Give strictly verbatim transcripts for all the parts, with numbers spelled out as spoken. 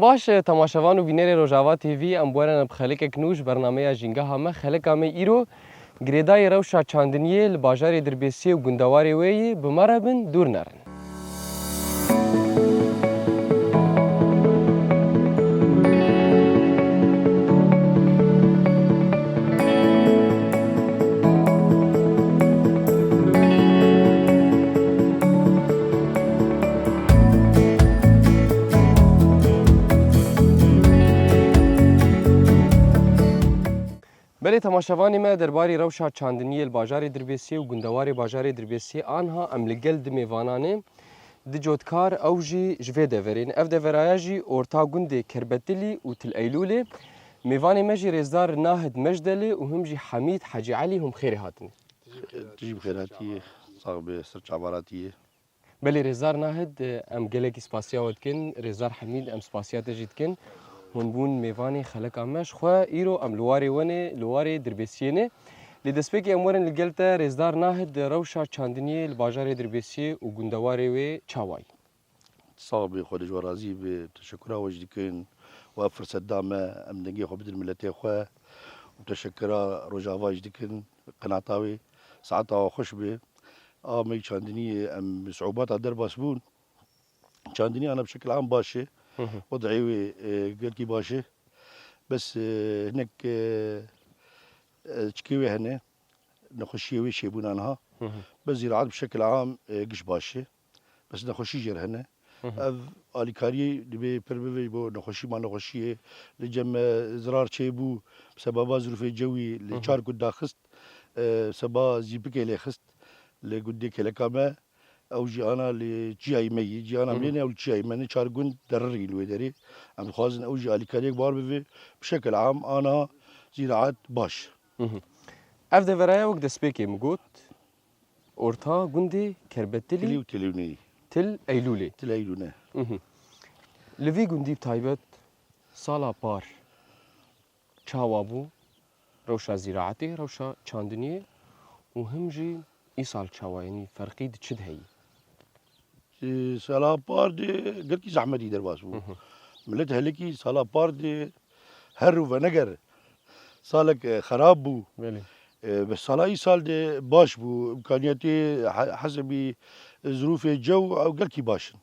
Baş e, temaşevan û bînerê Rojava T V, em werin bi xelekek nû ji bernameya Jîngeha me. Xeleka me îro girêdayî rewşa çandiniyê li bajarê Dirbêsiyê û gundewarê wê yê, bi me re bin, dûr nerin. Belê temaşevanê me, derbarî rewşa çandiniyê li bajarê Dirbêsiyê û gundewarê bajarê Dirbêsiyê, anha em li gel di mêvanan ê. Di cotkar ew jî ji vê deverê ne. Ev deveraya jî orta gundê Kerbetilî û Til Eylûlê. Mêvanê me jî rêzdar Nahid Mejdelê û him jî Hemîd Hecî Elî, hûn bi xêrê hatine. Tu jî bi xêr hatiyê, sax be, ser çava hatiyê. Belê rêzdar Nahid, em gelekî spasiya we dikin. Rêzdar Hemîd, em spasiya te jî dikin. Hûn bûn mêvanê xeleka me. Ji xwe îro em li warê we ne, li warê Dirbêsiyê ne. Lê destpêkê em werin li gel te, rêzdar Nahid, rewşa çandiniyê li bajarê Dirbêsiyê û gundewarê wê çawa ye? Sax bî, Xwedê ji we razî be. Teşekkura we jî dikin. We ev firset da me, em dengê xwe bidin miletê xwe. Û teşekkura Rojava jî dikin, qenata wê. Saeta we xweş be. A me çandiniyê, em bi siûbata derbas bûn. Çandinî ana bi şekil am baş e. Hı hı. Wez'ê wê, e, gelkî baş e. Bes, e, hinek, e, e, çikê wê hene. Nexweşiyê wê çêbûna niha. Hı hı. Bes zîraet bi şekil am, e, giş baş e. Bes nexweşî jê re hene. Hı hı. Ev alîkariyê divê pir bibe bo nexweşî ma nexweşiyê. Li cem me zirar çêbû, bi sebeba zirûfê cewî li Hı hı. çar gund daxist, e, seba zîpikê lê xist li gundê kêleka me. Ew jî ana li çiyayî me yî, cî ana Hı hı. milê ne, ew li çiyayî me ne, çar gund derirîn wê derê. Em dixwazin ew jî alîkariyek bar bibe. Bi şekil am ana zîraet baş. Hı hı. Ev deveraya wek destpêkê min got, orta gundê Kerbetilî Tilî û Tilîwneyî. Til Eylûlê. Til Eylûne. Mhm. Li vî gundî bi taybet sala par çawa bû rewşa zîraetê, rewşa çandiniyê û him jî îsal çawa, yanî ferqî di çi de heyî? Sala par de gelkî zehmetî derbas bû. Hı hı. Millet helekî sala par de her û veneger salek, e, xerab bû. Belê. E, bi sala îsal de baş bû. Îmkaniyetê he-, hesebî zirûfê cew ew gelkî baş in.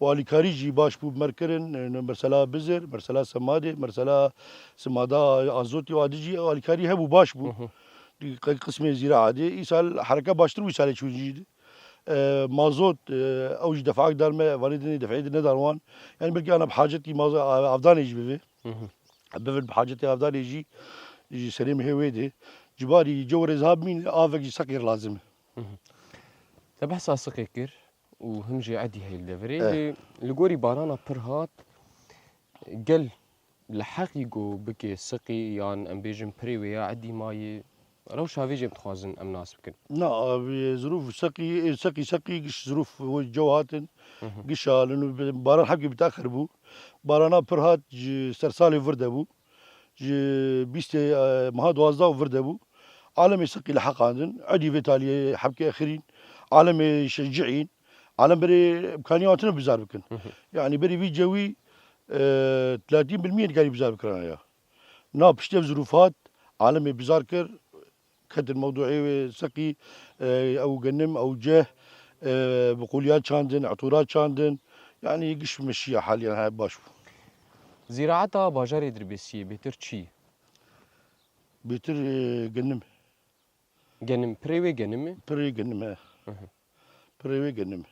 Û alîkarî jî baş bû, bi me re kirin, e, mersela bizir, mersela semadê, mersela simada azotê û adî jî alîkarî hebû, baş bû. Hı hı. Qe-, qismê zîraetê îsal hereke baştir wî salê çûn jî. E, mazot, e, ew jî defak dar me, vanê dinê defeyê din nedar wan. Yani belkî ana bi hacetî mazo-, a-, avdanê jî bivê. Hı hı. Bivin bi hacetê avdanê jî, ji serê mihê wê de. Cibarî cew rêzha bimîn, avek jî seqî lazim e. Hı hı. Te behsa siqê kir û him jî edî heyl devirê. Eh. Lê li gorî barana pir hat, gel li heqî ku bike siqî yan em bêjin pirê wê ya edî mayî, rewşa vê jî em dixwazin em nas bikin. Na, abi, zirûf seqî, ê, seqî, seqî giş zirûf wê cew hatin. Hı hı. Giş a, lino bi-, baran hebkî bitaxir bû. Barana pir hat ji ser salê vir de bû. Ji bîstê, e, meha duwazdeh û vir de bû. Alemê seqî li heqandin. Edî vê taliyê hebkê exirîn. Alemê şecîîn. Alem berê imkanî wan tune bizar bikin. Hı hı. Yani berê vî cewî, e, tlatîn bilmiyê dikarî bizar bikirana ya. Na piştî ev zirûf hat, alemê bizar kir, ketin mewduê wê seqî, e, ew genim, ew ceh, e, biqûliya çandin, etûra çandin. Yani giş meşiya haliyan he baş bû. Zîraeta bajarê Dirbêsiyê bêtir çi? Bêtir, e, genim. Genim, pirê wê genim e? Pirê genim e. Hı hı. Pirê wê genim.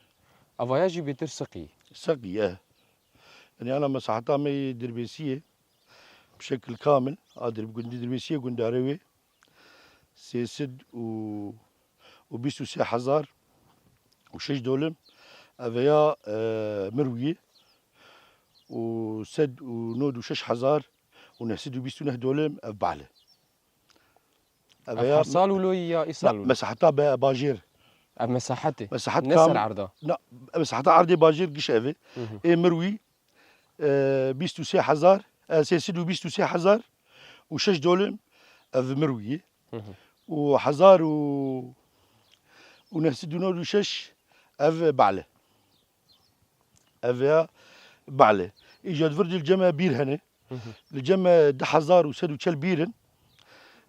Evaya jî bêtir siqî. Siqî, e. Yani ana mesaheta me yê Dirbêsiyê bi şekil kamil, a dir-, gundî Dirbêsiyê gundarê wê sê sed û bîst û sê hezar û şeş dolim, eveya, e, mirwiyê û sed û nod û şeş hezar û neh sed û bîst û neh dolim ev bale. Ev Ev ya her sal wilo yî ya îsal wilo? Mesaheta be bajêr. Ev mesahetê. Mesahet ne kam-, ser erda? Na, mesaheta erdê bajêr giş ev e. Hı hı. Ê mirwî, e, bîst û sê hezar, e, sê sed û bîst û sê hezar û şeş dolim ev mirwî. Hı hı. Û hezar û neh sed û nod û şeş ev bale. Ev ya bale. Îca di vir de li cem me bîr hene. Li cem me du hezar û sed û çel bîr in.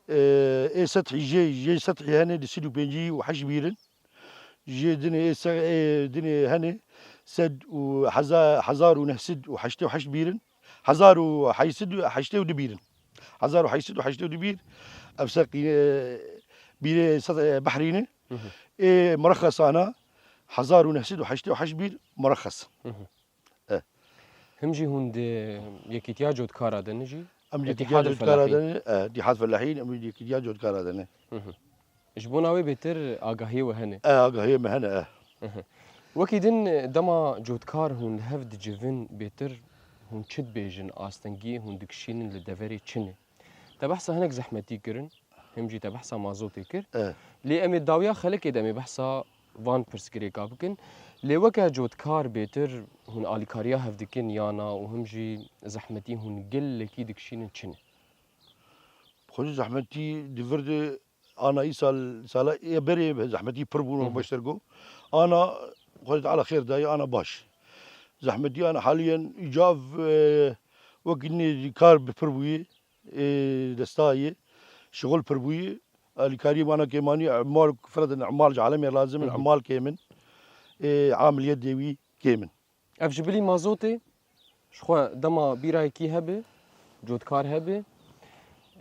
Ê, ê sethî jê, jê sethî hene du sed û pêncî û heşt bîr in. Jê dinê, ê se-, ê dinê hene sed û heza-, hezar û neh sed û heştê û heşt bîr in. Hezar û heşt sed û heştê û du bîr in. Hezar û heşt sed û heştê û du bîr. Ev seqî, e, bîrê sed, e, behrî ne. Ê murexxesana hezar û neh sed û heştê û heşt bîr murexxes. Eh. Him jî hûn di yekîtiya cotkara de ne jî? Em di yekîtiya cotkara de ne, eh, Îtîhad Felahîn, em di yekîtiya cotkara de ne. Ji bona wê bêtir agahiyê we hene? Eh, agahiyê me hene, eh. Wekî din dema cotkar hûn li hev dicivin bêtir hûn çi dibêjin, astengiyê hûn dikişînin li deverê çi ne? Te behsa hinek zehmetî kirin, him jî te behsa mazotê kir. Eh. Lê em ê dawiya xelekê de em ê behsa van pirsgirêka bikin. Lê weke cotkar bêtir hûn alîkariya hev dikin yana û him jî zehmetî hûn gelekî dikişînin çi ne? Xwedî zehmetî di vir de ana îsal, sala ê berê zehmetî pir bûn, Hı hı. Baştir got. Ana Xwedî Teala xêr dayê, ana baş. Zehmetî ana haliyen îcav, e, wekî nê kar bi pir bûyê, ê destayê, şixul pir bûyê. Alîkariyê wana kêmanî, emal, firedin emal ji alemê lazim in, Hı hı. Emal kêm in. Ê, amiliyet dê wî kêm in. Ev ji bilî mazotê, ji xwe dema bîrayekî hebe, cotkar hebe,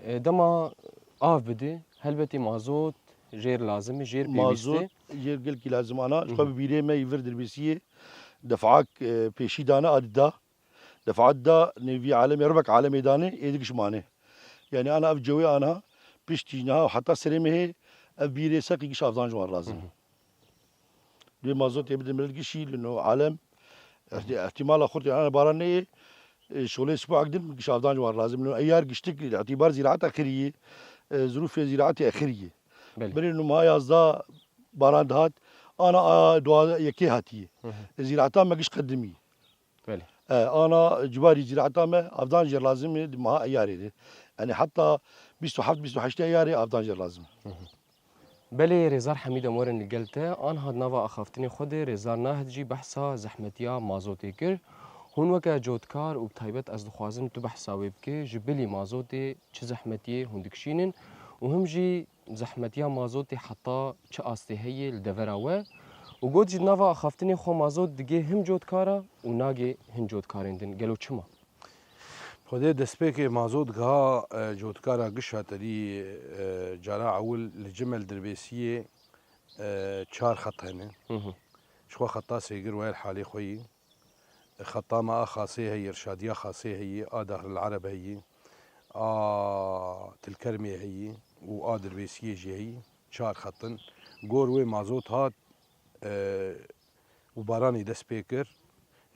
e, dema av bide, helbetî mazot jêr lazim e, jêr pêwîst e. Mazot jêr gelkî lazim ana. Ji xwe Hı hı. Bi bîrê me yî vir dirbêsiyê defak, e, pêşî dane a dida. Defa da nêvî alemê, ribek alemê danê, ê dikiş manê. Yani ana ev cewê ana, piştî niha heta serê mehê, ev bîrê seqî giş avdan ji wan lazim. Hı hı. Lê mazotê bidin millet gişî, li no alem, ihti-, ihtimala xurt yani ana baran neyê, e, şolê sibak din giş avdan ji wan lazim. No eyar giştik, îtibar zîraet exiriyê, e, zirûfê zîraetê exiriyê. Belê. Berê no meha yazda baran dihat, ana a dua yekê hatiye. Hı hı. E, zîraeta me giş qedimî. Belê. E, ana cibarî zîraeta me avdan jê lazim e di meha eyarê de. Yani heta bîst û heft, bîst û heştê eyarê avdan jê lazim e. Hı hı. Belê, Rêzar Hemîd, em werin li gel te. Anha di nava axaftinê xwe de Rêzar Nahid jî behsa zehmetiya mazotê kir. Hûn weke cotkar û bi taybet ez dixwazim tu behsa wê bike, ji bilî mazotê çi zehmetiyê hûn dikişînin û him jî zehmetiya mazotê heta çi astê heye li devera we û got jî di nava axaftinê xwe mazot digê him cotkara û nagê hin cotkarên din. Gelo çima? Xwedê destpêkê mazot giha, e, cotkara gişa tedî, e, cara ewil li Cimel Dirbêsiyê, e, çar xet hene. Hı hı. Ji xwe xeta sêgir wayel halê xwe yî. Xeta me a Xasê heyî, Rişadiya Xasê heyî, a Dahril Ereb heyî, a Tilkermê heyî û a Dirbêsiyê jî heyî. Çar xet in. Gor wê mazot hat, e, û baranê dest pê kir.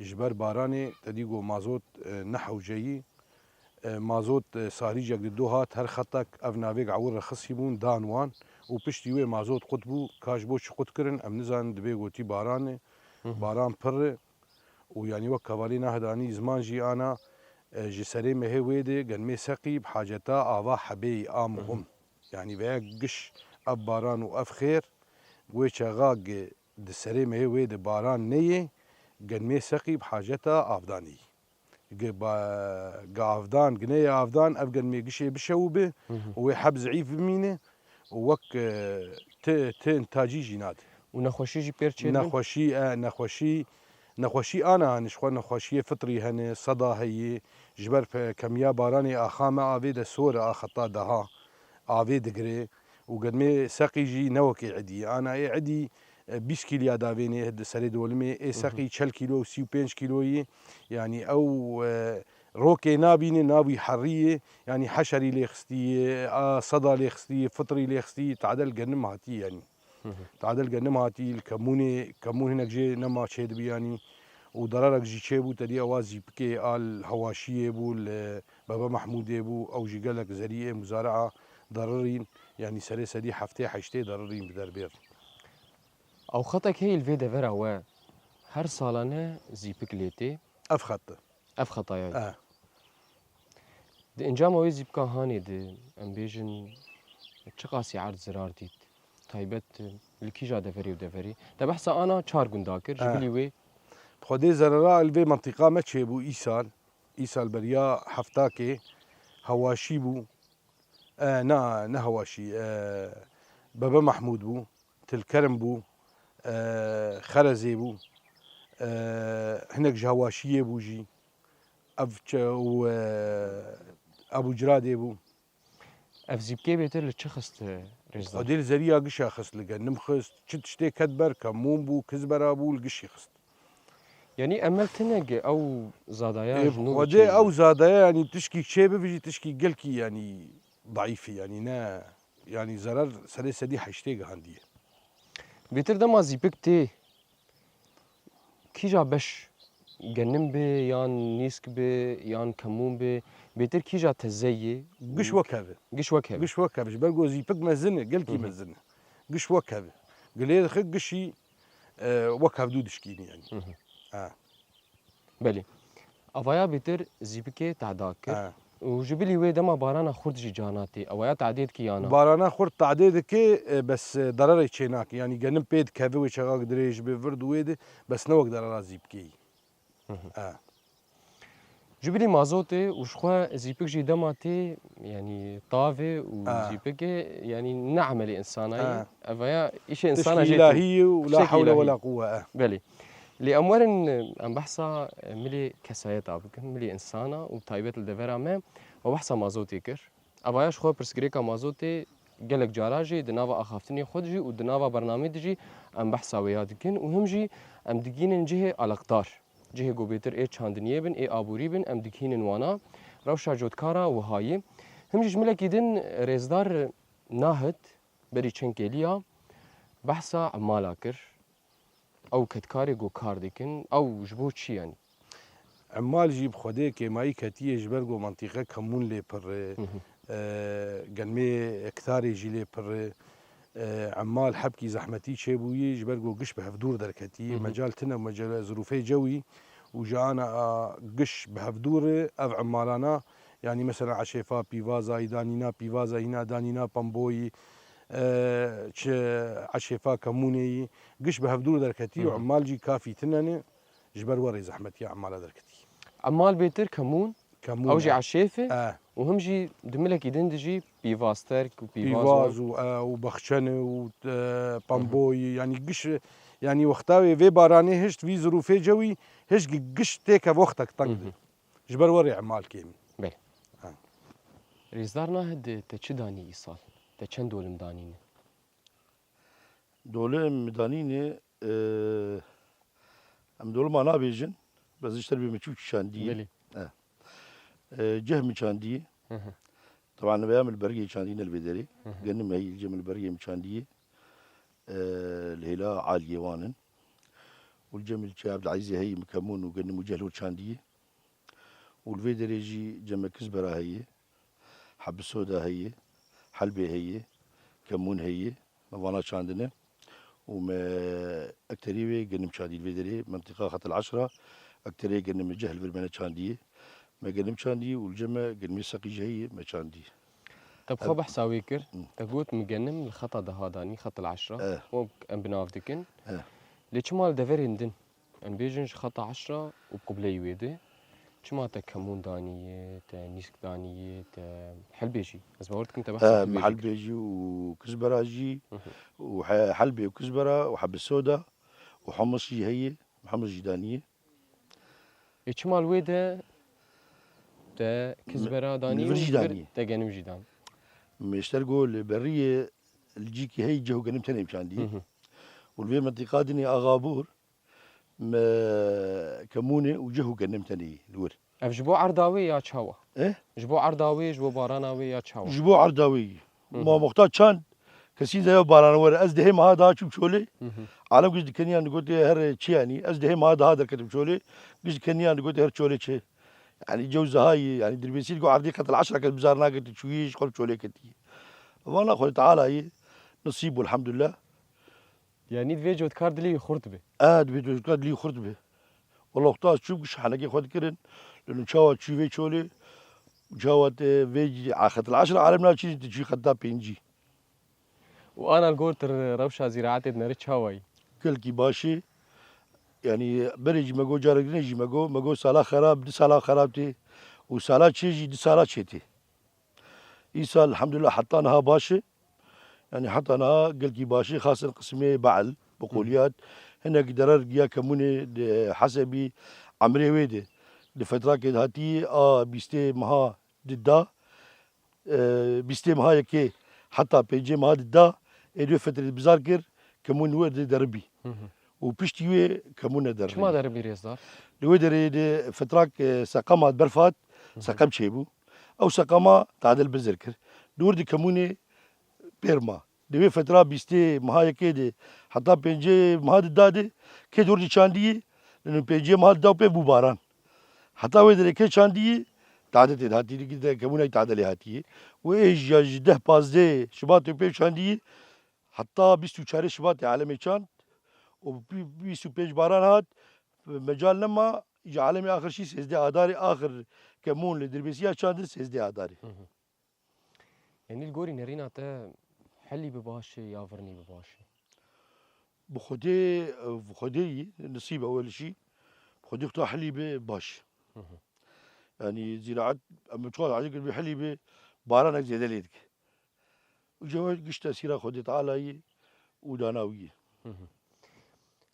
Ji ber baranê te dî got mazot, e, nehewceyî. E, mazot, e, sarîcek li do hat, her xetek ev navêk ewil rexisî bûn, dan wan û piştî wê mazot qut bû. Ka ji bo çi qut kirin, em nizanin, dibê gotî baran e, Hı hı. Baran pir e. Û yanî wek hevalî nahdanî ziman jî ana, e, ji serê mehê wê de genmê seqî bi haceta ava hebêyî a Hı hı. muhim. Yanî veya giş ev baran û ev xêr wê çaxa gi di serê mehê wê de baran neyê, genmê seqî bi haceta avdanî. Gi ba-, gi avdan, gi neyê avdan, ev genmê gişê bişewibê Hı hı. û wê heb zeîf bimîne û wek, e, ti, ti intacî jî nade. Û nexweşî jî pêr çêdibin? Nexweşî, e, nexweşî, nexweşî ana hene, ji xwe nexweşiyê fitrî hene, seda heye, ji ber pe-, kemiya baranê axa me avê de sor e, a xeta daha avê digire û genmê seqî jî ne wekê edî. Ana ê edî, e, bîst kîlya davênê di serê dolimê, ê Hı hı. seqî çel kîlo û sî û pênc kîloyî, yanî ew, e, rokê nabîne, nabî heriyê, yanî heşerî lê xistiye, a seda lê xistiye, fitrî lê xistiye, tadel genim hatiye yanî. Hı hı. Tadel genim hatiye, li kemûnê, kemûn hinek jê nema çêdibiyanî û dererek jî çêbû, te dî ewa zîpikê a li Hewaşiyê bû, li Bebe Mehmûdê bû, ew jî gelek zerî ê muzara'a derirîn, yanî serê sedî heftê heştê derirîn bi derbêr. Ew xetek heye li vê devera we her salane zîpik lê tê? Ev xet e. Ev xeta ye. E. Di encama wê zîpika hanê de, em bêjin, çiqasî erd zirar dît? Taybet li kîja deverê û deverê? Te behsa ana çar gunda kir, ji E. bilî wê. Xwedê zerera li vê mentîqa me çêbû îsal. Îsal beriya heftakê hewaşî bû. E, na, ne hewaşî, e, Bebe Mehmûd bû, Tilkerim bû, e, Xerezê bû, e, hinek ji hewaşiyê bû jî. Ev çe-, û, e, Ebû Ciradê bû. Ev zîpkê bêtir li çi xist, e, Rêzdar? Xwedê li zeriya gişa xist, li genim xist, çi tiştê ket ber, kemûn bû, kizbera bû, li gişî xist. Yanî emel tinek ew zadaya Ê, ji nû Xwedê çêbû. Ew zadaya, yanî tişkî çê bivijî, tişkî gelkî, yanî daîfî, yanî ne, yanî zerar serê sedî heştê gihandiye. Bêtir dema zîpik tê, kîja beş, genim be, yan nîsk be, yan kemûn be, bêtir kîja teze ye? Giş wek hev e. Giş wek hev e. Giş wek hev e. Ji ber ku zîpik mezin e, gelkî Hı hı. mezin e. Giş wek hev e. Gilê dixe gişî, e, wek hevdû dişkînî yanî. Hı hı. Ha. Belê. Avaya bêtir zîpikê tehda kir. Ha. Û ji bilî wê dema barana xurt jî cana tê. Avaya tehdê dikî yana? Barana xurt tehdê dike, e, bes, e, dererê çênake. Yanî genim pê dikeve wê çaxak dirêj bi vir di wê de, bes ne wek derera zîpikê yî. Hı hı. Ha. Ji bilî mazotê û ji xwe zîpik jî dema tê, yanî tavê û Ha. zîpikê, yanî ne emelê insana yî. Ha. Evaya îşê insana Tişkî jê tê. Îlahî yî û la Tiştekî hewle îlahî. Wela quwe, e. Belê. Lê em werin, em behsa milê kesayeta bikin, milê insana û taybet li devera me, we behsa mazotê kir. Evaya ji xwe pirsgirêka mazotê gelek cara jî di nava axaftinê xwe de jî û di nava bernamê de jî em behsa wê ya dikin û him jî em digihînin cihê eleqdar. Cihê ku bêtir ê çandiniyê bin, ê aborî bin, em digihînin wana. Rewşa cotkara wiha ye. Him jî ji milekî din Rêzdar Nahid berî çend kêliya behsa emala kir. Ew kedkarê ku kar dikin, ew ji bo çi yanî? Emal jî bi Xwedê kêmayî ketiye ji ber ku mentiqe kemûn lê pir e, Hı hı. e, genmê ektarê jî lê pir e. E, emal hebkî zehmetî çêbûyî ji ber ku giş bi hevdûr derketî. Hı hı. Mecal tine, mecal zirûfê cewî û ji ana a giş bi hevdûr e, ev emalana, yanî mesela eşêfa pîvaza, î danîna pîvaza, hîna danîna pemboyî, e, çi eşêfa kemûnê yî, giş bi hevdûr derketî û Hı hı. emal jî kafî tine ne. Ji ber werê zehmetiya emala derketî. Emal bêtir kemûn, Kemûn, ew jî e. eşêf e E. û him jî di milekî din de jî pîvazterk û pîvaz Pîvaz û, e, û bexçene û, e, Hı hı. pemboyî, yanî giş, yanî wexta wê vê baranê hişt, vî zirûfê cewî hişt gi-, giş têke wextek teng Hı de. hı. Ji ber werê emal kêm. Belê. Ha. Rêzdar Nahid, te çi danî îsal? Te çend dolim danîne? Dolim danîne, e, em dolima nabêjin, bes ji terbê min çû çandiyê. Belê. E. E, ceh min çandiyê. Hı hı. Teban veya min li bergê çandiyê ne li vê derê. Hı hı. Genim heyî li cem li bergê min çandiyê. E, li hêla aliyê wan in. Û li cem li çê Ebdilezîzê heyî min kemûn û genim û ceh li wir çandiyê. Û li vê derê jî cem me kizbera heye, hebisoda heye, helbê heye, kemûn heye, me vana çandine. Û me ekterî wê genim çandî li vê derê, mentiqa Xet el Eşra, ekterê genim ceh li vir me ne çandiyê. Me genim çandî û li cem me genimê seqî jî heye, me çandî. Te bi xwe Ev- behsa wê kir, Hı. te got min genim li xeta deha danî, Xet el Eşra, Eh. wek em bi nav dikin. Eh. Lê çima li deverên din? Em bêjin ji xeta eşra û qibleyê wê de. Çima te kemûn danî ye, te nîsk danî ye, te helbê jî? Ez bawer dikim te behsa He, helbê jî kir. Helbê jî û kizbera jî Hı hı. û he-, helbê û kizbera û hebisoda û humus jî heye. Humus jî danî ye. Ê çima li wê de te kizbera danî Li vir û jî li vir danî ye. te genim jî danî? Mêşter got li beriyê li cîkî hey ceh û genim tenê çandî. Hı hı. Û li vê mentiqa dinê Axabûr me kemûnê û ceh û genim tenê li wir. Ev ji bo erda wê ya çawa? Eh? Ji bo erda wê, ji bo barana wê ya çawa? Ji bo erda wê. Hı hı. Ma muxtar çand kesî de ya barana were. Ez dehê meha daha çûm çolê. Hı hı. Alem giş dikeniyan digotê her çi yanî. Ez dehê meha daha derketim çolê. Giş dikeniyan digotê her çolê çi. Yanî cew zehayî, yanî dirbêsî digo erdî qetil eşra kes bizar naketî çûyî ji xwe çolê ketî. Vana Xwedê Teala yî, nisîb elhamdulillah. Yanî divê cotkar dilê wî xurt be. E, divê cotkar dilê wî xurt be. Wela wexta ez çûm giş henekê xwe dikirin. Lê çawa çû vê çolê, çawa te vê axetil eşra alem naçî, tu çû xeta pêncî. Û ana li gor tu rewşa zîraetê dinêrî çawa yî? Gelkî baş e. Yanî berê jî me got, carek dinê jî me got, me got sala xerab, du sala xerab tê. Û sala çê jî du sala çêtê. Îsal elhamdulillah heta niha baş e. Yanî heta niha gelkî baş e, xasin qismê be'l, beqoliyat. Hinek derer giya kemûnê di hesebî emrê wê de. Di fetrakê de hatî a bîstê meha di da, e, bîstê meha yekê heta pêncê meha di da, ê di wê fetrê de bizar kir, kemûn wê de deribî. Hı hı. Û piştî wê kemûn nederibî. Çima deribî rêzdar? Li wê derê de fetrak, e, seqam hat, berf hat, hı hı, seqem çêbû. Ew seqama tadil bizir kir. Di wir de kemûnê pêr ma. Di wê fetra bîstê meha yekê de heta pêncê meha di da de, kê di wir de çandiyê, li pêncê meha di da û pê bû baran. Heta wê derê kê çandiyê, tadê tê de hatî, de kemûnayî tadê lê hatiyê. Wê ê ji, ji deh pazdeh Şubatê pê çandiyê, heta bîst û çarê Şubatê alemê çand û bî-, bîst û pênc baran hat, mecal nema, ji alemê axir şî sêzdeh adarê axir kemûn li Dirbêsiya çandin sêzdeh adarê. Hı hı. Yanî li gorî nerîna te helî bi baş e ya virnî bi baş e? Bi Xwedê, bi Xwedê yî, nisîb e welişî, bi Xwedê xwe helî bi baş. Hı hı. Yanî zîraet, em çiqas ecêb kir bi helî bi baranek zêde lê dike. Û cewe giş tesîra Xwedê Teala yî û dana wî yî. Hı hı.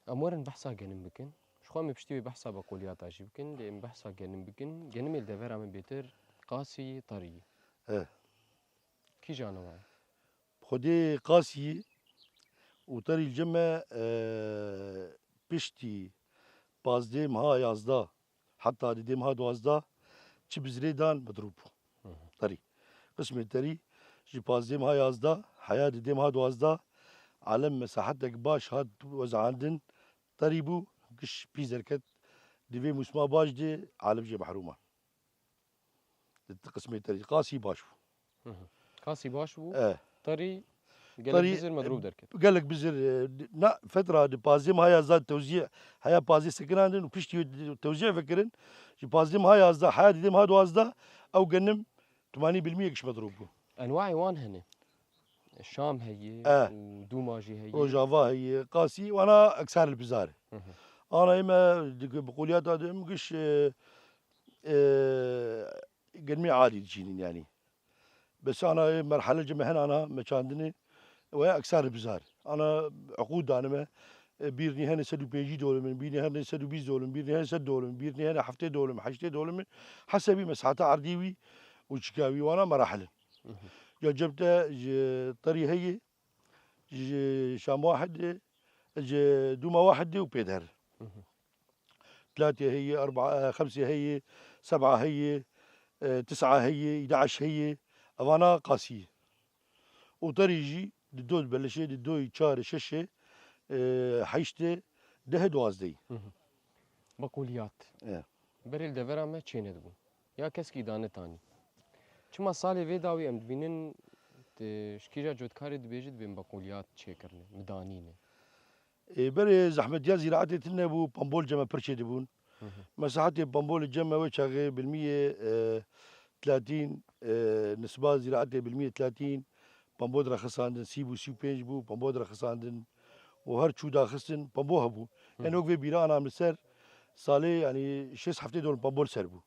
Em werin behsa genim bikin. Ji xwe em ê piştî wê behsa beqoliyata jî bikin. Lê em behsa genim bikin. Genimê li devera min bêtir qasî yî, terî yî. He. Kîjan e wan? Xwedê qasî yî û terî li cem me, e, piştî pazdeh meha yazdeh heta di dê meha duwazdeh çi bizirê dan midrûb bû. Hı hı. Terî. Qismê terî ji pazdeh meha yazdeh heya di dê meha duwazdeh alem mesahetek baş hat wezeandin, terî bû, giş pî zerket, di vê mûsima baş de alem jê mehrûm e. Di qismê terî qasî baş bû. Hı hı. Qasî baş bû. E. Terî gelek Terî, bizir medrûv e, derket. Gelek bizir, e, na fetra di pazdeh meha yazdeh tewzî heya pazdeh sekinandin û piştî wê tewzî vekirin. Ji pazdeh meha yazdeh heya didê meha duwazdeh ew genim tumanî bilmiyek ji medrûv bû. Enwaê wan hene. Şam heye E. û dûma jî heye. Rojava heye, qasî, wana eksar li bizar. Hı hı. Ana ê me di bi qoliyata de em giş, e, e, genmê alî dicînin yanî. Bes ana ê merhele cem me hen ana me çandinê, we eksar bizar. Ana uqûd danime, e, bîrnî hene sed û pêncî dolimin, bîrnî hene sed û bîst dolim, bîrnî hene sed dolim, bîrnî hene heftê dolim, heştê dolimin. Hesebî me saheta erdî wî û çika wî wana merahilen. Mhm. Ya cem te ji terî heye, ji şam wahid e, ji dûma wahid e û pê der. Mhm. Tlatê heye, erba, e, xemsê heye, seba heye, e, tisa heye, îdaş heye, evana qasî ye. Û terî jî di do beleşê, di doyê, çarê, şeşê, e, heştê, dehê, duwazdehê. Mhm. Beqoliyat. E. Berê li devera me çê nedibûn. Ya keskî dane tanî. Çima salê vê dawî em dibînin, di, ji kîja cotkarê dibêjî dibên beqoliyat çêkirine, midanîne. Ê, berê zehmetiya zîraetê tune bû, pambol cem me pir çêdibûn. Hı hı. Mesahetê pambolê cem me wê çaxê bilmiyê, e, tlatîn, e, nisba zîraetê bilmiyê tlatîn, pambol rexisandin, sî bû, sî û pênc bû, pambol rexisandin û her çû daxistin, pambol hebû. Hı hı. Enok vê bîra anam li ser salê, yanî şêst heftê don pambol ser bû.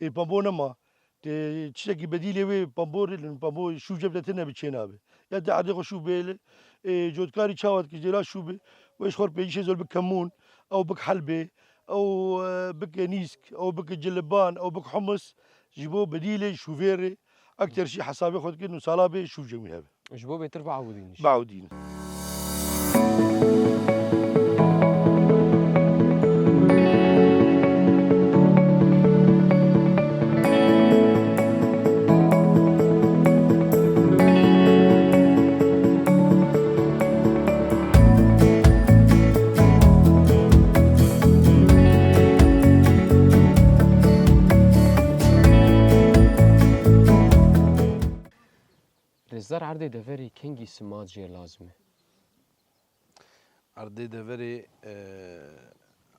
Ê pambo nema. Tê çiçekî bedîlê wê pambo rê, pambo şû cem de tine bi çê nabe. Ya di erdê xwe şû bê li, ê, cotkarî çawa dike jêla şû bê. Wê ji xwe pêncî şêst zol bike mûn, ew bike helbê, ew, e, bike nîsk, ew bike ciliban, ew bike humus. Ji bo bedîlê şûvê rê, ekter şî hesabê xwe dikin û sala bê şû cem wî hebe. Ji bo bêtir biewidînin jî. Biewidînin. Rêzdar erdê deverê kengî simad jê lazim e? Erdê deverê, e,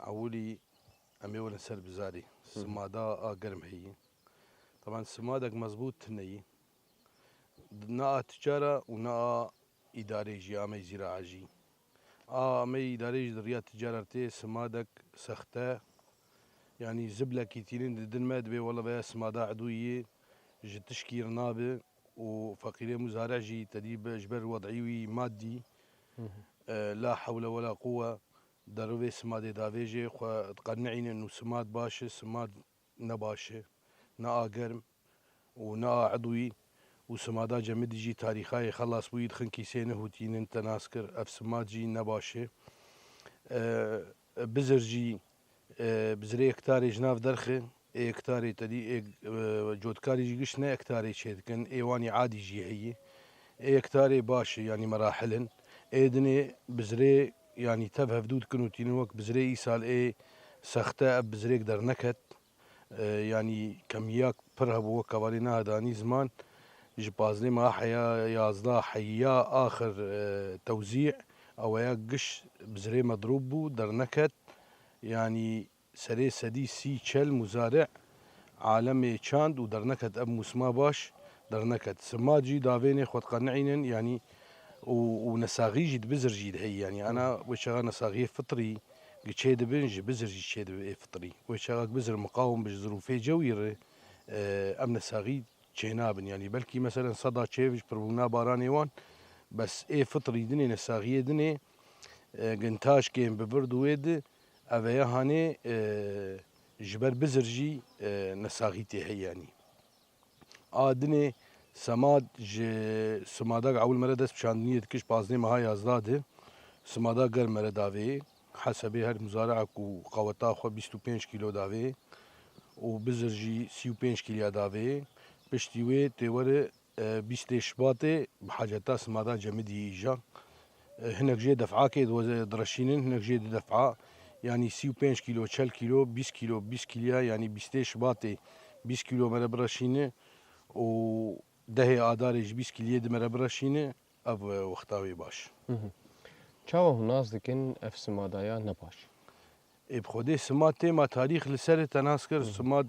ewilî em ê werin ser bizarî. Hı hı. Simada a germ heyî. Taban simadek mezbût tune yî. Na a ticara û na a îdarê jî, amey zîraa jî. A amey îdarê jî di riya ticara tê simadek sexte, Yanî ziblekî tînin didin me, dibê wela veya simada edûyî ji tişkî re nabe û feqîrê muzare jî tedî be ji ber wed'î wî madî, e, la hewle wela quwe, derûvê simadê davêjê xwe diqenînin û simad baş e, simad ne baş e, ne a germ û ne a edwî û simada cemidî jî tarîxayê xelas bûyî dixin kîsê nehûtînin te nas kir, ev simad jî ne baş e. E, bizir jî, e, bizirê hektarê ji nav derxe, ê hektarê tedî, ê, e, cotkarî jî giş ne hektarê çêdikin, ê wanî adî jî heye. Ê hektarê baş e, yanî merahil in. Ê dinê bizirê, yanî tev hevdû dikin û tînin wek bizirê îsal ê sexte ev bizirêk derneket. E, yanî kemiyak pir hebû, wek hevalê niha danî ziman, ji pazdeh meha heya yazdeh heya axir, e, tewzî, eweya giş bizirê medrûb bû, derneket. Yanî serê sedî sî çel muzare alemê çand û derneket ev mûsima baş, derneket. Simad jî davênê xwe diqenînin, yanî û, û nesaxî jî di bizir jî de heye. Yanî ana wê çaxa nesaxiyê fitrî gi çê dibin, ji bizir jî çê dibe ê fitrî. Wê çaxa bizir miqawim bi ji zirûfê cewî re, e, em nesaxî çênabin. Yanî belkî meselen seda çêv ji pirbûna baranê wan, bes ê fitrî dinê, nesaxiyê dinê, e, gintaş kêm bi vir di wê di, ev ê hanê, e, ji ber bizir jî, e, nesaxî tê heye yanî. A dinê semad ji simadak ewil mere dest bi çandiniyê dikir, ji pazdeh meha yazdeh de simada germ mere davê. Hesebê her muzarek û qaweta xwe bîst û pênc kîlo davê û bizir jî sî û pênc kîlya davê. Piştî wê tê were, e, bîstê Şibatê bi haceta simada cemidî îja. E, hinek jê def'akê diwe-, direşînin, hinek jê di def'a, yanî sî û pênc kîlo, çel kîlo, bîst kîlo, bîst kîlya, yanî bîstê Şibatê bîst kîlo mere bireşîne û dehê Adarê ji bîst kîliyê di mere bireşîne, ev, e, wexta wê baş. Hı hı. Çawa hûn nas dikin ev simada ya ne baş? Ê, bi xwedê simad tê, ma tarîx li ser te nas kir, Hı hı. simad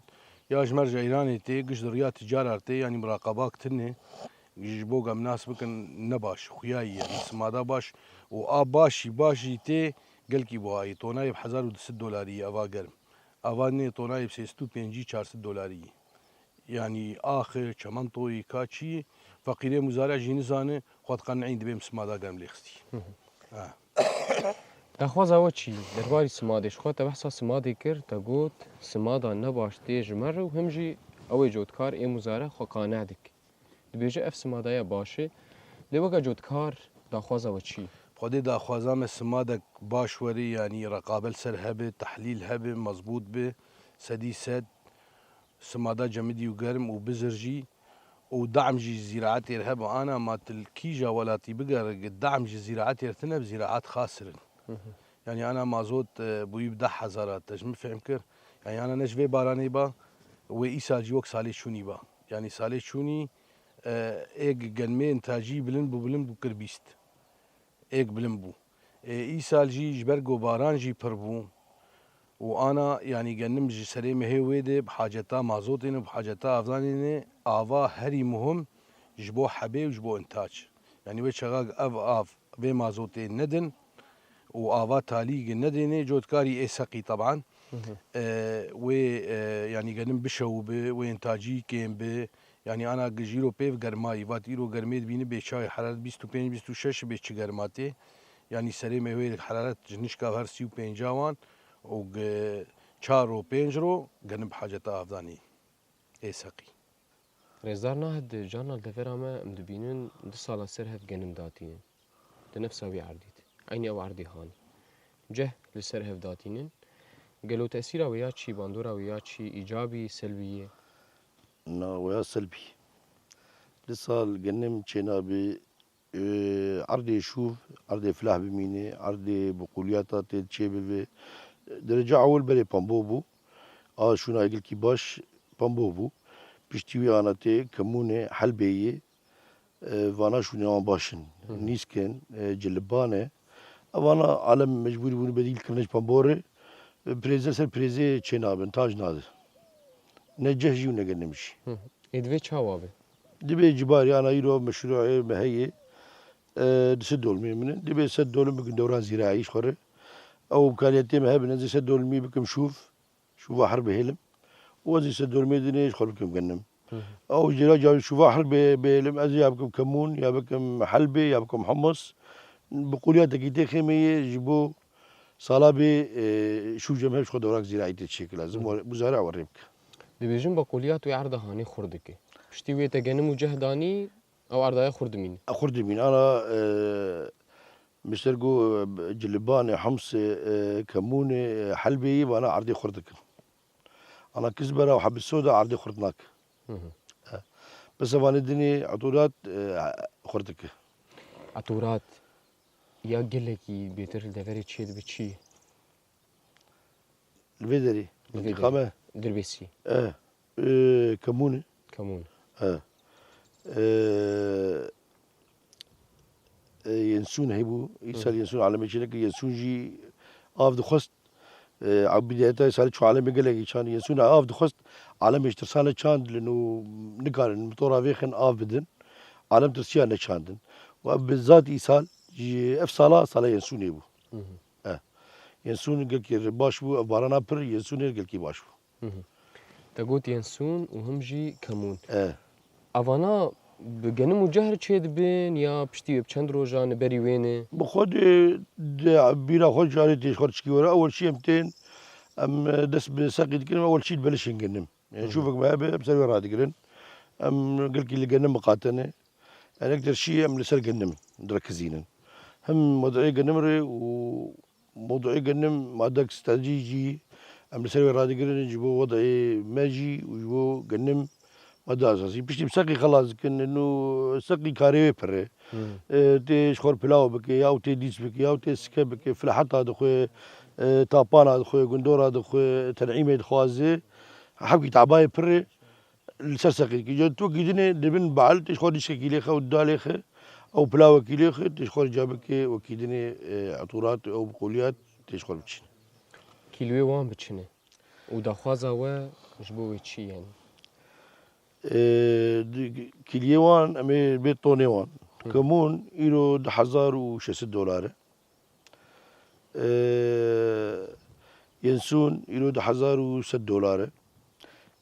ya ji merca Îranê tê, giş di riya ticarar tê, yanî miraqebak tune. Ji bo em nas bikin ne baş, xuyayî, yanî simada baş û a baş jî, baş jî tê gelkî buhayî. Tonayê bi hezar û du sed dolarî ye, eva germ. Eva nê tonayê bi sê sed û pêncî çar sed dolarî ye. Yanî axir, çementoyî, ka çi, feqîrê muzare jî nizane, xwe diqenîn dibê em simada germ lê xistî. Hı hı. Ha. Daxwaza we çi? Derbarî simadê, ji xwe te behsa simadê kir, te got, simada ne baş tê ji me re û him jî ew ê cotkar ê muzare xwe qane dik. Dibêje ev simada ya baş e. Lê weke cotkar daxwaza we çi? Xwedê daxwaza me simadek baş were, yanî reqabet ser hebe, tehlîl hebe, mezbût be, sedî sed, simada cemidî û germ û bizir jî û de'm jî zîraetê re hebe. Ana ma tu li kîja welatî bigere, ge de'm ji zîraetê re tine, bi zîraet xasir in. Hı hı. Yanî ana mazot, e, bûyî bi deh hezara te ji min fehm kir. Yanî ana ne ji vê baranê ba, wê îsal jî wek salê çûnî ba. Yanî salê çûnî, e, ê ge-, genmê intacî bilind bû, bilind bû kir bîst. Êk bilind bû. Ê, îsal jî ji ber ku baran jî pir bû û ana, yanî genim ji serê mehê wê de bi haceta mazotê ne, bi haceta avdanê ne, ava herî muhim ji bo hebê û ji bo intac. Yanî wê çaxa ev av vê mazotê nedin û ava talî gi nedêne, cotkarî ê seqî teban. Hı hı. E, wê, e, yanî genim bişew bi, wê intacî kêm bi, Yanî ana gijîro pêv germayî, vat îro germê dibîni bê çayê heraret bîst û pênc bîst û şeş bê çi germa tê. Yanî serê mehwê heraret ji nişka her sî û pênc wan û gi çar û pênc ro genim bi haceta avdanî ê seqî. Rêzdar Nahid, carna li devera me em dibînin du sala ser hev genim datînin. Di nefsa wî erdî de. Eynî ew erdî hanî. Ceh li ser hev datînin. Gelo tesîra wê ya çi, bandora wê ya çi, îcabî, selbî ye? Na, wê ya selbî. Di sal genim çênabî, e, erdê şûv, erdê filah bimîne, erdê biqûliyata tê çê bibe. Dereca ewil berê pembo bû. A şûna gelkî baş pembo bû. Piştî wî ana tê kemûnê, helbê yê. E, vana şûnê wan baş in. Hı hı. Nîsk in, e, ciliban e. Evana alem mecbûrî bûne bedîl kirine ji pemborê. E, pirêze ser pirêzê çê nabin, tac nade. Ne ceh jî û ne genim jî. Hı hı. Ê divê çawa be? Divê cibarî ana îro meşrûê me heye. E, di sed dolmê min in. Divê sed dolm bikin dewran zîraî ji xwe re. Ew imkaniyetê me hebin, ez ê sed dolmî bikim şûv. şûva herbê hêlim. Û ez ê ser dormê dinê ji xwe bikim genim. Hı hı. Ew jêra carî şûva herbê bihêlim, ez ê ya bikim kemûn, ya bikim helbê, ya bikim humus. Bi qolîyatekî tê xêmê yê ji bo sala bê, e, şû cem hev ji xwe dorak zîraîtê çêkir lazim. Hı hı. Bû zare ew rê bike. Dibêjin beqoliyat wê erda hanê xurt dike. Piştî wê te genim û ceh danî, ew erdaya xurt dimîne. Xurt dimîne. Ana, e, Mister go, e, cilibanê, hemsê, e, kemûnê, e, helbê yî vana erdê xurt dikin. Ana kizbera û hebî soda erdê xurt nakin. Hı hı. E, bes evanê dinê etûrat, e, xurt dike. Etûrat ya gelekî bêtir li deverê çê dibe çi ye? Li vê derê. Li vê mintîqa derê. Me. Dirbêsî. E, e, kemûn e. Kemûn. E. E, e, Yensûn hebû. Îsal Hı. Yensûn alemê çênekir. Yensûn jî av dixwest. E, ew bidayeta salê çû alemê gelekî çand. Yensûn av dixwest. Alemê ji tirsane çandilin û nikarin motora vêxin av bidin. Alem tirsiya neçandin. Û ev bi zat îsal ji ev sala, sala Yensûnê bû. Hı hı. E. Yensûn gelkî baş bû, ev barana pir Yensûnê gelkî baş bû. Hı hı. Te got Yensûn û him jî kemûn. E. Evana bi genim û cehr çê dibin ya piştî wê bi çend rojan li berî wê ne? Bi xwe de, de bîra xwe carê tê ji xwe çikî were. Ewel çi em tên, em dest bi seqî dikin, ewel çî dibelişin genim. Yani Hı hı. Şûvek me hebe, em ser wê radigirin. Em gelkî li genim miqate ne. Yani ek der şî em li ser genim direkizînin. Him mewduê genim re û mewduê genim madek stratejî jî em li ser wê radigirin ji bo wedayê me jî û ji bo genim madde esasî. Piştî bi seqî xelas dikin, û seqî karê wê pir e. Hı. E, tê ji xwe pilaw bike, ya tê dîs bike, ya tê sike bike, filaheta dixwe, e, tapana dixwe, gundora dixwe, tenîmê dixwaze. Hewkî tabayê pir e. Li ser seqî dikî. Ca tu wekî dinê dibin bal, tê ji xwe dîşkekî lêxe û da lêxe, ew pilawekî lêxe, tê ji xwe rica bike wekî dinê, e, etûrat, ew bi qoliyat tê ji xwe biçin. Kîloyê wan biçine. Û daxwaza we ji bo wê çi yani? E, di-, kîliyê wan, em ê bê tonê wan. Hı. Kemûn îro du hezar û şeş sed dolar e. E, Yensûn îro du hezar û sed dolar e.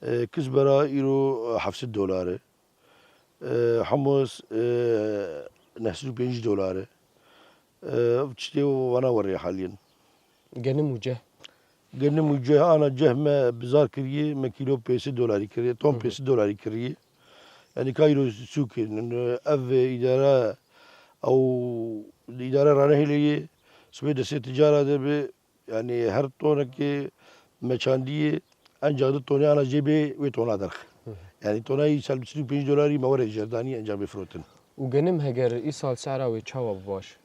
E, Kizbera îro heft sed dolar e. E, Humus, e, neh sed û pêncî dolar e. E, ev tiştê wana werê haliyen. Genim û ceh. Genim û ceh, ana ceh me bizar kiriye, me kîlo pênc sed dolarî kiriye, ton Hı hı. pênc sed dolarî kiriye. Yani ka îro sûkê, ev îdare, ew îdare ranehêlê ye, sibê destê ticara de bi, yani her tonekê me çandiye, encax di tonê ana jê bê wê tona derxe. Hı hı. Yani tona îsal bi sed û pêncî dolarî me were jêr danî encax bê firotin. Û genim heger îsal sehra wê çawa bi baş?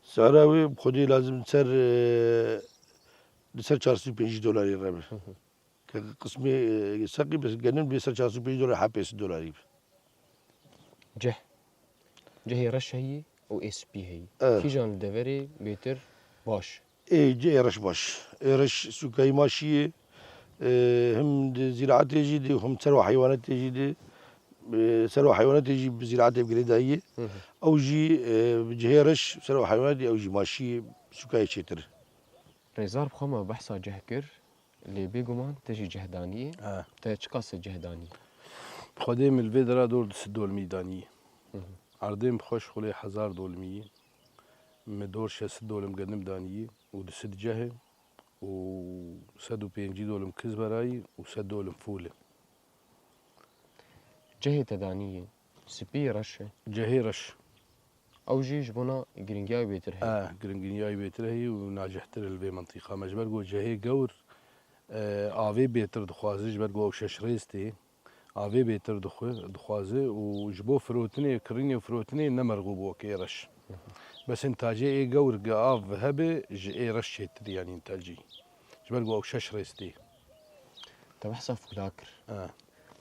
Sehra wê bi xwedê lazim ser, e, li ser çar sed û pêncî dolarî re be. Hı hı. Ke qismê, e, seqî bes genim bê ser çar sed û pêncî dolar, ha pênc sed dolarî be. Ceh. Cehê reş heyî û ê spî heyî. E. Kîjan li deverê bêtir baş? Ê, cehê reş baş. Ê reş sûkayî maşiyê, e, him di zîraetê jî di, him serwa heywanetê jî di. E, serwa heywanetê jî bi zîraetê bi girêdayî ye. Hı hı. Ew jî, e, bi cihê reş serwa heywanetê ew jî maşiyê sûkayê çêtir. Rêzar bi xwe me behsa ceh kir. Lê bêguman te jî ceh danî. Ha. Te çiqas ceh danî? Xwedê min li vê dera dor du sed dolmî danî. Hı hı. Erdê min bi xwe ji xulê hezar dolmî ye. Min dor şeş sed dolim genim danî û du sed ceh e û sed û pêncî dolim kizberayî û sed dolim fûl e. Cehê te danî ye. Spî reş e. Cehê reş. Ew jî ji bona giringiya wê bêtir heye. E, giringiya wê bêtir heye û nacihtir li vê mintîqa me. Ji ber ku cehê gewr, e, avê bêtir dixwaze, ji ber ku ew şeş rêz tê, avê bêtir dixwe-, dixwaze û ji bo firotinê, kirînê û firotinê ne merxû bû wekê reş. Hı hı. Bes intacê ê gewr ge av hebe ji ê reş çêtir, yanî intacî. Ji ber ku ew şeş rêz tê. Te behsa fûla kir. E.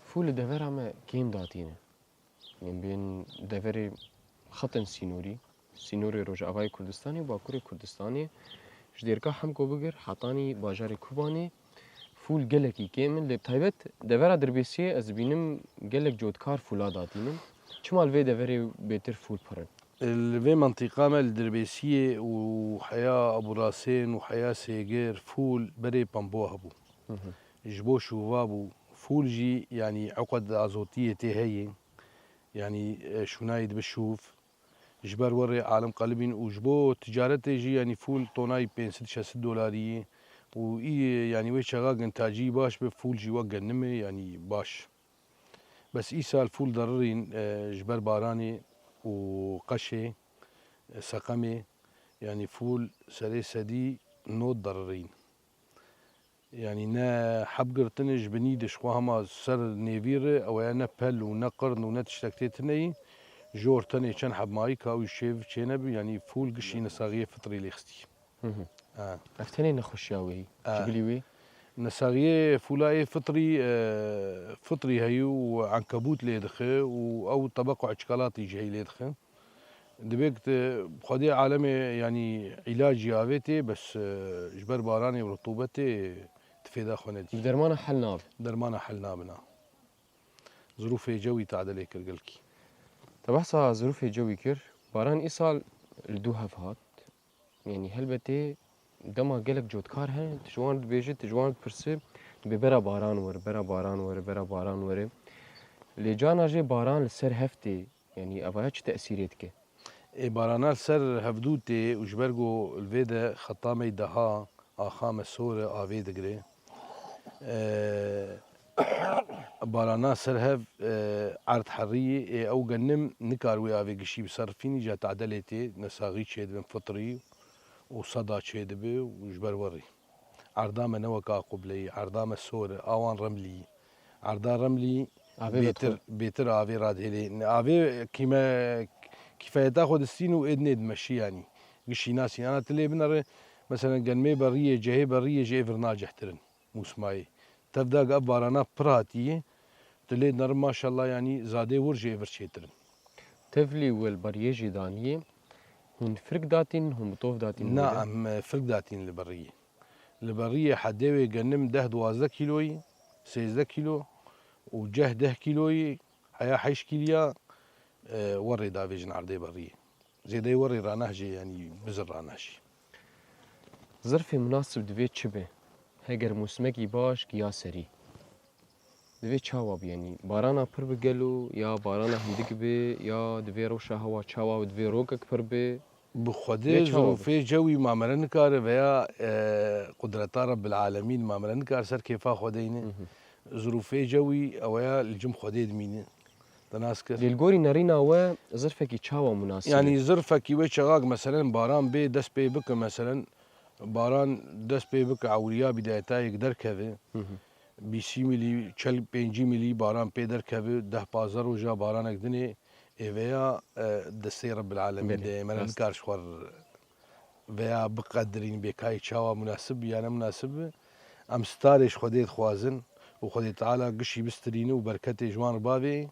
Fûl li devera me kêm datîne. Yên bên deverê xetin sînorî, sînorê Rojavayê Kurdistanê û Bakurê Kurdistanê, ji Dêrka Hemko bigir hetanî bajarê Kobanê, fûl gelekî kêm in. Lê bi taybet devera Dirbêsiyê ez dibînim gelek cotkar fûla datînin. Çima li vê deverê bêtir fûl pir in? Li vê mintîqa me li Dirbêsiyê û heya Aburasên û heya Sêgir fûl berê pembo hebû. Ji bo şûva bû. Fûl jî, yanî, eqed azotiyê tê heye. Yanî, e, şûnayê dibe şûv. Ji ber werê alim qelibîn û ji bo ticaretê jî, yanî, fûl tonayî pênc sed şeş sed dolarî ye. Û î, yanî, wê çaxa gintacî baş be, fûl jî wek genimê, yanî, baş. Bes îsal fûl derirîn, e, ji ber baranê û qeşê, e, seqemê, yanî fûl serê sedî nod derirîn. Yanî ne heb girtine ji binî de ji xwe hema ser nêvî re, ew ya ne pel û ne qirn û ne tiştek tê tune yî. Jor tenê çend heb mayî ka wî şêv çênebî, yanî fûl gişî nesaxiyê fitrî lê xistî. Hı hı. Ha. Ev tenê nexweşiya wê yî. Ha. Ji bilî wê? Nesaxiyê fûlayê fitrî, e, fitrî heyî û enkebût lê dixe û ew tebeq û çikolatî jî heyî lê dixe. Dibê ki te xwedê alemê, yanî îlacî avê tê, bes, e, ji ber baranê û rutûbetê ti fêda xwe nedî. Bi dermana hel nabe? Dermana hel nabina. Zirûfê cewî tade lê kir gelkî. Te behsa zirûfê cewî kir. Baran îsal li dû hev hat. Yanî helbetê dema gelek cotkar hene, tu ji wan dibêjî, tu ji wan dipirsî, dibê bera baran were, bera baran were, bera baran were. Lê cana jê baran li ser hev tê, yanî evaya çi tesîrê dike? Ê, barana li ser hevdû tê û ji ber ku li vê de xeta me daha axa me sor e, avê digire. E, barana ser hev, e, erd herî, ê, ew genim nikar wê avê gişî biserifînî, ca tade lê tê, nesaxî çêdibin fitrî û seda çêdibe û ji ber werî. Erda me ne weka Qubleyî, erda me sor e, awan remlî. Erda remlî Avê bêtir, vedixwe. Bêtir avê radihêlê. Avê kîme, kîfayeta xwe distîn û êdinê dimeşî yanî. Gişî nasîn. Ana tu lê binere, meselen, genmê beriyê, cehê beriyê ji ê vir nacehtirin. Mûsmayê. Tevda ev barana pir hatiye, tu lê dinere maşallah yanî zadê wir ji ê vir çêtirin. Tevlî wel beriyê jî daniyê, hûn firk datîn, hûn bi tov datîn Na, were? Em, e, firk datîn li beriyê. Li beriyê hedê wê genim deh duwazdeh kîloyî, sêzdeh kîlo û ceh deh kîloyî, heya heşt kîliya, e, werê davêjin erdê beriyê. Zêdeyê werê ranehjê, yanî bizir ranehjê. Zirfê munasib divê çi be? Heger mûsimekî baş giya serî. Divê çawa bi, yanî barana pir bi gelo, ya barana hindik bi, ya divê rewşa hewa çawa bi, divê rokek pir bi? Bi Xwedê Divê çawa bi? Zirûfê cewî mamere nikare veya, e, qudreta Rebbil Alemîn mamere nikare ser kêfa Xwedê yîne. Hı hı. Zirûfê cewî ew ya li cim Xwedê dimîne. Te nas kir? Lê li gorî nerîna we zirfekî çawa munasib e? Yanî zirfekî wê çaxak meselen baran bê dest pê bike, meselen baran dest pê bike ewriya bidayetayek derkeve. Hı hı. Bîsî milî, çel pêncî milî baran pê derkeve, deh pazdeh roja baranek dinê, ê veya, e, destê Rebbil Alemîn Belê, de, me re rast. Nikar ji xwe r-, veya biqedirîn bêkayê çawa munasib bi ya ne munasib bi. Em starê ji Xwedê dixwazin û Xwedê Teala gişî bistirîne û berketê ji wan re bavê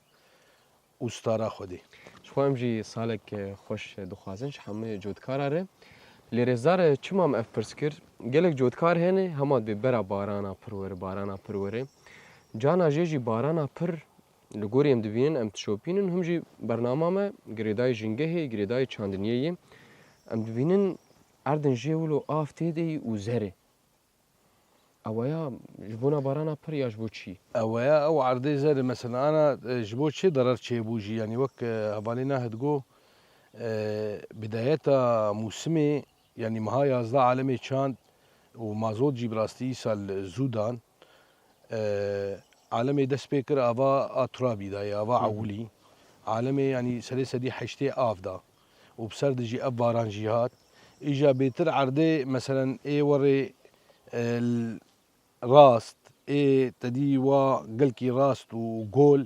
û stara Xwedê. Ji xwe em jî salek, e, xweş dixwazin ji hemû cotkara re. Lê rêzdar, e, çima em ev pirs kir? Gelek cotkar hene, hema dibê bera barana pir were, barana pir were. Cana jê jî barana pir li gorî em dibînin, em dişopînin, him jî bernama me girêdayî jîngehê, girêdayî çandiniyê ye. Em dibînin erdin jê wilo av tê de yî û zer e. Ew ya ji bona barana pir ya ji bo çi? Ew ya ew erdê zer e, mesela ana, e, ji bo çi derar çêbû jî, yanî wek, e, hevalê Nahid got, e, bidayeta mûsimê, yanî meha yazdeh alemê çand û mazot jî bi rastî îsal zû dan. E, alemê dest pê kir ava a turabî dayê, ava Hı hı. ewilî. Alemê, yanî serê sedî heştê av da. Û bi ser de jî ev baran jî hat. Îja bêtir erdê, meselen, ê werê, e, l-, rast, ê te dî wa gelkî rast û gol,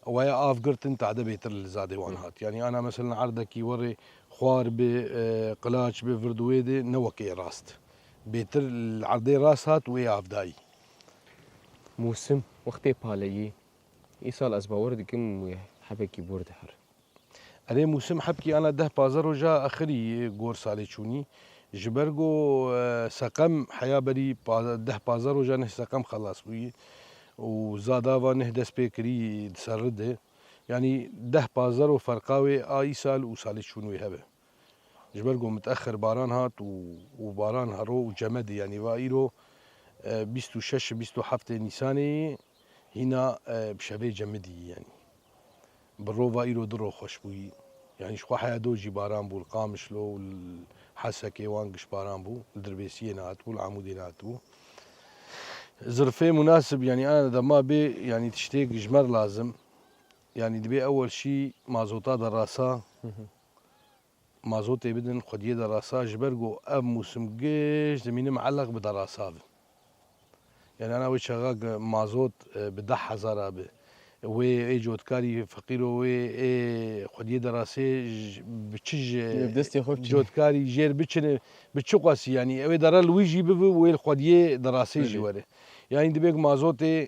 ew ya av girtin, tade bêtir li zadê wan Hı. hat. Yanî ana, meselen, erdekî werê xwar bi, e, qilaç bi, vir di wê de, ne wekê rast. Bêtir li erdê rast hat û ê av dayî. Mûsim, wextê paleyî. Îsal ez bawer dikim wê hebekî bor diher. Erê, mûsim hebkî ana deh pazdeh roja axirî gor salê çûnî. Ji ber ku, e, seqem heya berî pa-, deh pazdeh roja neh seqem xelas bûyî û zadava neh dest pê kirî di ser de. Yanî deh pazdeh ro ferqa wê a îsal û salê çûn wê hebe. Ji ber ku miteexir baran hat û, û baran hero û cemedî, yanî va îro, e, bîst û şeş, bîst û heftê Nîsanê hîna, e, bi şevê cemidî, yanî. Bi rova îro du ro xweş bûyî. Yanî ji xwe heya do jî baran bû, li Qamişlo û li Hesekê wan giş baran bû, li Dirbêsiyê nehatibû, li Amûdê nehatibû. Zirfê munasib, yanî ana dema bê, yanî tiştêk ji me re lazim. Yanî dibê ewel şî mazota derasa, Hı hı. mazotê bidin xwediyê derasa, ji ber ku ev mûsim giş dimîne mieleq bi derasa bin. Yanî ana wê çaxak mazot, e, bi deh hezar a bi. Wê ê cotkarî feqîro wê ê xwediyê derasê ji, bi çi ji Bi destê xwe biçine. cotkarî jêr biçine, bi çi qasî, yanî ew ê dere li wî jî bibi, wê li xwediyê derasê jî Belê. were. Yanî dibê ku mazotê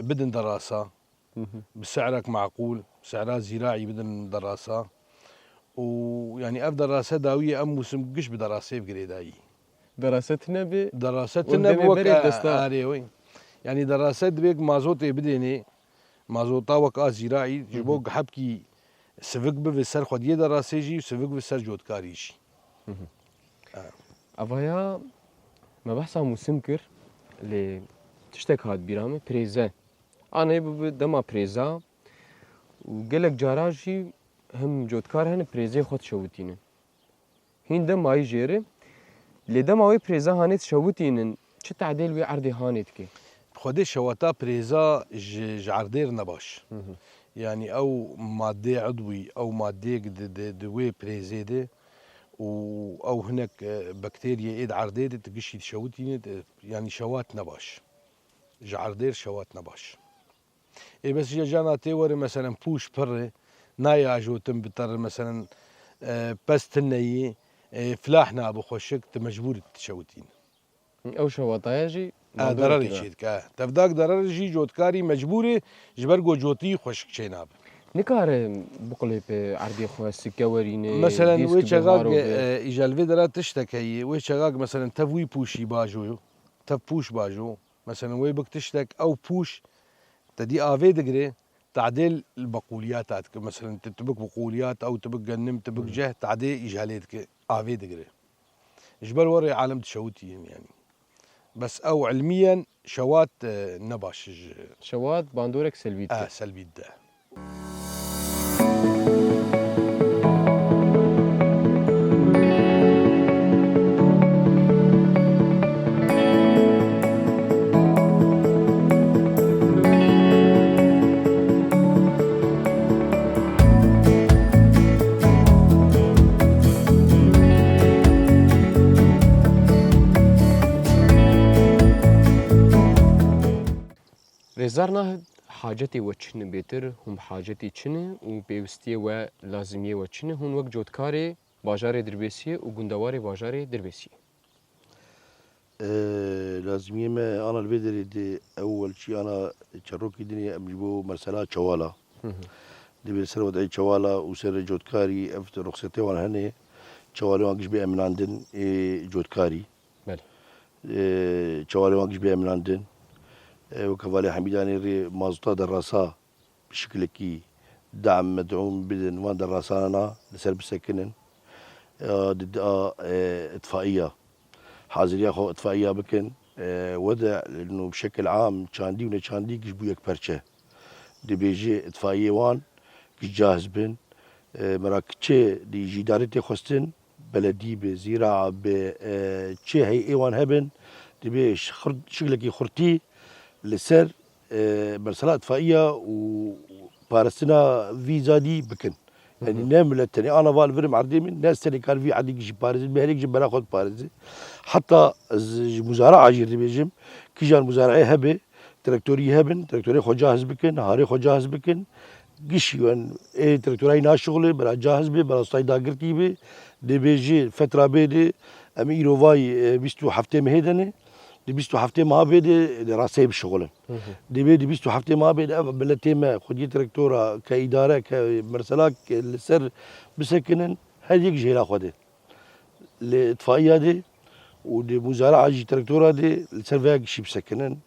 bidin derasa. Hı hı. Bi se'rek meqûl, se'ra zîraî bidin derasa. Û, yanî, ev derase dawiyê em mûsim giş bi derasê bi girêdayî. Derase tune bi Derase û tune bi demê wek berê a-, desta. arê wê. Yanî derase dibê ku mazotê bidênê, mazota wek a zîraî, ji Hı bo hı. ku hepkî sivik bibe ser xwediyê derasê jî û sivik bibe ser cotkarî jî. Hı hı. Evet. Evaya me behsa mûsim kir, lê tiştek hat bîra min, pirêze. Anê bibe dema pirêza û gelek cara jî him cotkar hene pirêzê xwe dişewitînin. Hîn demayî jêr e, lê dema wê pirêza hanê dişewitînin, çi tedêl wê erdê hanê dike? Xwedê şewata pirêza ji, ji erdê re ne baş. Hı hı. Yanî ew madeyê udwî, ew madeyek di, di, di wê pirêzê de û ew hinek, e, bakteriyê ê di erdê de tu giştî dişewitîne, e, yanî şewat ne baş. Ji erdê re şewat ne baş. Ê bes ya cana tê were, meselen, pûş pir e, nayê ajotin bi te re, meselen, e, pez tune yî, e, filah nabe xweşik, tu mecbûr dişewitîne. Ew şewataya jî E, mandorek dererê tê de. çê dike, e. Tevdak derer jî cotkarî mecbûr e, ji ber ku cotî xweşik çê nabe. Nikare biqulêpe erdê xwe, sike werîne, Meselen, dîsk wê çaxak, biharo be. e, îja li vê dera tiştek heye, wê çaxak, meselen, tev wî pûşî bajo, tev pûş bajo. Meselen, wê bik tiştek, ew pûş te dî avê digire, tadê li beqûliyata dike. Meselen, tu, tu bik beqûliyat, ew tu bik genim, tu bik Hı. ceh, tadê îja lê dike, avê digire. Ji ber werê alem dişewitî yin, yanî. Bes ew ilmiyen şewat, e, ne baş ji Şewat bandorek selbî dike. E, selbî dide. Rêzdar Nahid, hacetê we çi ne bêtir, hûn bi hacetê çi ne û pêwistiyê we, lazimiyê we çi ne, hûn wek cotkarê bajarê Dirbêsiyê û gundewarê bajarê Dirbêsiyê? E, lazimiyê me ana li vê derê de ewel çî ana çerokî dinê em ji bo mesela çewala. Hı hı. Divê ser wedeyê çewala û ser cotkarî ev ruxsetê wan hene. Çewalê wan giş bê eminandin ê cotkarî. Belê. E, çewalê wan giş bê eminandin. E, weke valê Hemîdanê rê mazota derasa bi şiklekî dam medûm bidin, van derasanana li ser bisekinin. Ya di, di, a, e, itfaiya. Haziriya xwe itfaiya bikin. E, wede, no, bi şekil am, çandî û neçandî giş bû yek perçe. Dibêje itfaiyê wan giş cahiz bin. E, mera kiçê di ji îdarê tê xwestin, beledî be, zîraa be, e, çi heyê wan hebin, dibê şi-, xurt-, şiklekî xurtî li ser, e, mesela itfaiya û parastina vî zadî bikin. Yanî Hı hı. ne milet tenê ana va li vir im erdê min, ne serê kar vî erdî jî parêzin, me herêk ji bela xwe diparêze. Heta ez ji muzara acîr dibêjim, kijan muzarayê hebe, traktorî hebin, traktorê xwe cahiz bikin, harê xwe cahiz bikin. Gişî wen ê traktorayî naşixulê, bera cahiz bê, bera ustayî dagirtî bê. Dê bê jî fetra bê de, em îro vay, e, bîst û heftê mehê de ne. Di bîst û heftê meha bê de, de rasteyê bişixulin. Hı hı. Dê bê di bîst û heftê meha bê de ev miletê me, xwediyê traktora, ke îdare, ke mersela, ke li ser bisekinin, her yek ji hêla xwe de. Li itfaiya de û di muzara jî traktora de li ser veya gişî bisekinin.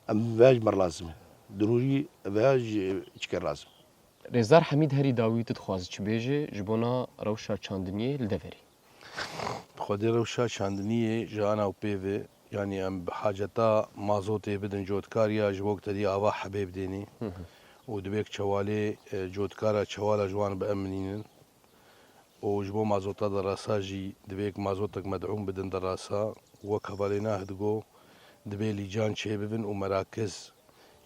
Em veya ji me re lazim e. Dirûrî veya ji çi ke lazim. Rêzdar Hemîd herî dawî tu dixwazî çi bêjî ji bona rewşa çandiniyê li deverê? Xwedê rewşa çandiniyê ji ana û pê ve Yanî em bi haceta mazotê bidin cotkariya ji bo ku te dî ava hebê bidênê. Û dibêk çewalê, e, cotkara çewala ji wan bi em minînin. Û ji bo mazota derasa jî dibêk mazotek med'ûm bidin derasa. Wek hevalê Nahid got, dibê lîcan çêbibin û merakiz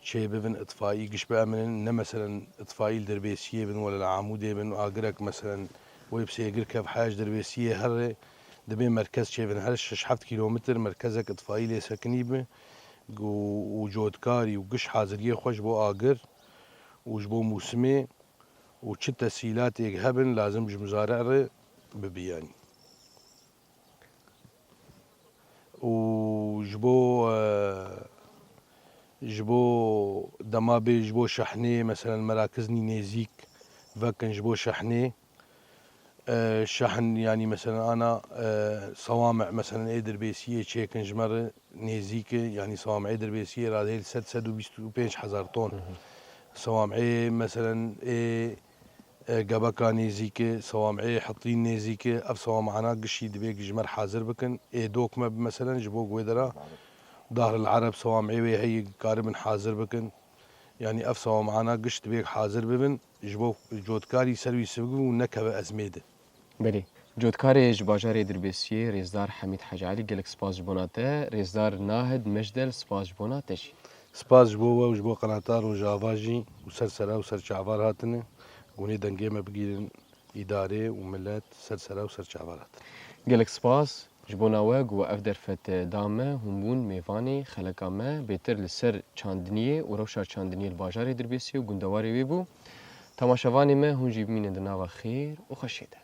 çêbibin itfaî giş bieminin, ne meselen itfaî li Dirbêsiyê bin wele li Amûdê bin, agirek meselen wê bi sêgir kev heya ji Dirbêsiyê here, dibê merkez çêbin her şeş heft kîlometr merkezek itfaî lê sekinî bi û, û cotkarî û giş haziriyê xwe ji bo agir û ji bo mûsimê û çi tesîlatêk hebin lazim ji muzare re bibiyanî. û ji bo, e, ji bo dema bê ji bo şehnê, meselen, merakiznî nêzîk vekin ji bo şehnê. E, şehn, yanî, meselen, ana, e, sewame, meselen, ê Dirbêsiyê çêkin ji me re nêzîk e, yanî sewameyê Dirbêsiyê radeyê li sed, sed û bîst û pênc hezar ton. Sewameyê, meselen, ê e, Gebeka nêzîk e, sewameyê Hetîn nêzîk e, ev sewamana gişî dibê ji me re hazir bikin. Ê dok me bi meselen ji bo ku wê dera Dahr el Ereb sewameyê wê heye karibin hazir bikin. Yanî ev sewamana giş dibê hazir bibin ji bo cotkarî ser wî sivik bibin û nekeve ezmê de. Belê. Cotkarê ji bajarê Dirbêsiyê, rêzdar Hemîd Hecî Elî, gelek spas ji bona te. Rêzdar Nahid Mejdel, spas ji bona te jî. Spas ji bo we û ji bo qenata Rojava jî û ser sera û ser çavar hatine. Hûnê dengê me bigîrin îdarê û milet ser sera û ser çavar hatin. Gelek spas ji bona we ku we ev derfet da me, hûn bûn mêvanê xeleka me, bêtir li ser çandiniyê û rewşa çandiniyê li bajarê Dirbêsiyê û gundewarê wê bû. Temaşevanê me, hûn jî bimînin di nava xêr û xweşiyê de.